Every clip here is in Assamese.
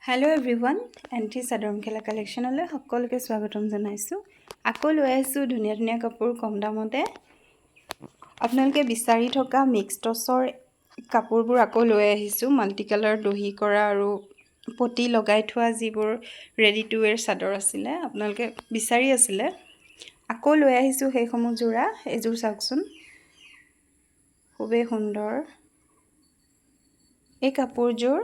Hello' everyone, entry chador mekhela কালেকশ্যনলৈ সকলোকে স্বাগতম জনাইছোঁ। আকৌ লৈ আহিছোঁ ধুনীয়া ধুনীয়া কাপোৰ কম দামতে। আপোনালোকে বিচাৰি থকা মিক্স টচৰ কাপোৰবোৰ আকৌ লৈ আহিছোঁ। মাল্টি কালাৰ দহি কৰা আৰু পতি লগাই থোৱা যিবোৰ ৰেডি টু ৱেৰ চাদৰ আছিলে, আপোনালোকে বিচাৰি আছিলে, আকৌ লৈ আহিছোঁ সেইসমূহ যোৰা। এইযোৰ চাওকচোন, খুবেই সুন্দৰ। এই কাপোৰযোৰ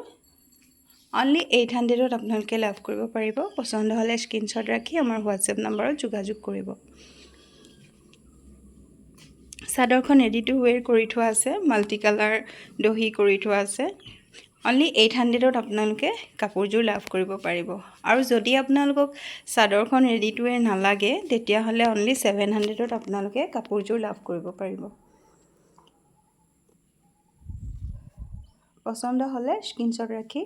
অনলি 800ত আপোনালোকে লাভ কৰিব পাৰিব। পচন্দ হ'লে স্ক্ৰীনশ্বট ৰাখি আমাৰ হোৱাটছএপ নাম্বাৰত যোগাযোগ কৰিব। চাদৰখন ৰেডি টু ৱেৰ কৰি থোৱা আছে, মাল্টি কালাৰ দহি কৰি থোৱা আছে। অনলি 800ত আপোনালোকে কাপোৰযোৰ লাভ কৰিব পাৰিব। আৰু যদি আপোনালোকক চাদৰখন ৰেডি টু ৱেৰ নালাগে, তেতিয়াহ'লে অনলি 700ত আপোনালোকে কাপোৰযোৰ লাভ কৰিব পাৰিব। পচন্দ হ'লে স্ক্ৰীনশ্বট ৰাখি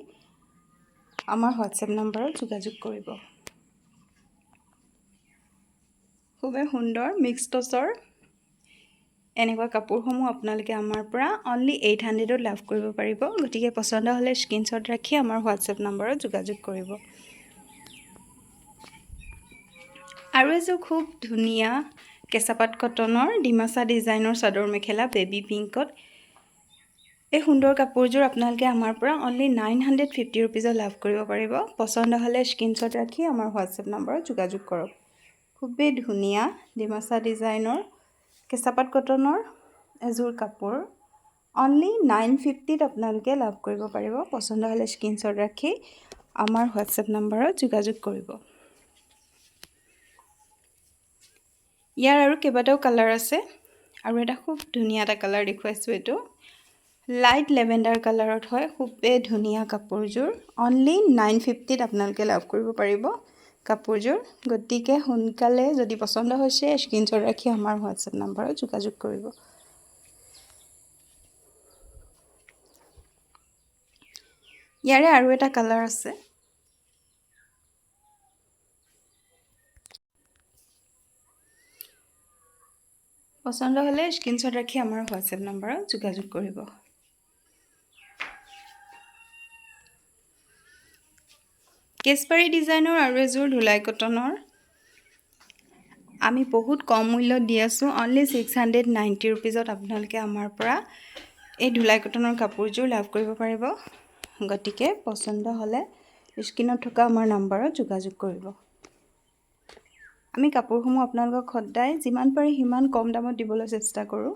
আমাৰ হোৱাটছএপ নাম্বাৰত যোগাযোগ কৰিব। খুবেই সুন্দৰ মিক্স টচৰ এনেকুৱা কাপোৰসমূহ আপোনালোকে আমাৰ পৰা অনলি 800ত লাভ কৰিব পাৰিব। গতিকে পচন্দ হ'লে স্ক্ৰীনশ্বট ৰাখি আমাৰ হোৱাটছএপ নাম্বাৰত যোগাযোগ কৰিব। আৰু এযোৰ খুব ধুনীয়া কেঁচাপাত কটনৰ ডিমাচা ডিজাইনৰ চাদৰ মেখেলা বেবী পিংকত। এই সুন্দৰ কাপোৰযোৰ আপোনালোকে আমাৰ পৰা অনলি 950 ৰুপিজত লাভ কৰিব পাৰিব। পচন্দ হ'লে স্ক্ৰীনশ্বট ৰাখি আমাৰ হোৱাটছএপ নাম্বাৰত যোগাযোগ কৰক। খুবেই ধুনীয়া ডিমাচা ডিজাইনৰ কেঁচাপাত কটনৰ এযোৰ কাপোৰ অনলি 950ত আপোনালোকে লাভ কৰিব পাৰিব। পচন্দ হ'লে স্ক্ৰীনশ্বট ৰাখি আমাৰ হোৱাটছএপ নাম্বাৰত যোগাযোগ কৰিব। ইয়াৰ আৰু কেইবাটাও কালাৰ আছে। আৰু এটা খুব ধুনীয়া এটা কালাৰ দেখুৱাইছোঁ, এইটো লাইট লেভেণ্ডাৰ কালাৰত হয়। খুবেই ধুনীয়া কাপোৰযোৰ অনলি 950ত আপোনালোকে লাভ কৰিব পাৰিব কাপোৰযোৰ। গতিকে সোনকালে যদি পচন্দ হৈছে, স্ক্ৰীনশ্বট ৰাখি আমাৰ হোৱাটছএপ নাম্বাৰত যোগাযোগ কৰিব। ইয়াৰে আৰু এটা কালাৰ আছে। পচন্দ হ'লে স্ক্ৰীনশ্বট ৰাখি আমাৰ হোৱাটছএপ নাম্বাৰত যোগাযোগ কৰিব। কেশপাৰী ডিজাইনৰ আৰু এযোৰ ধুলাই কটনৰ আমি বহুত কম মূল্যত দি আছোঁ। অনলি 690 ৰুপিজত আপোনালোকে আমাৰ পৰা এই ধুলাই কটনৰ কাপোৰযোৰ লাভ কৰিব পাৰিব। গতিকে পচন্দ হ'লে স্ক্ৰীণত থকা আমাৰ নাম্বাৰত যোগাযোগ কৰিব। আমি কাপোৰসমূহ আপোনালোকক সদায় যিমান পাৰি সিমান কম দামত দিবলৈ চেষ্টা কৰোঁ।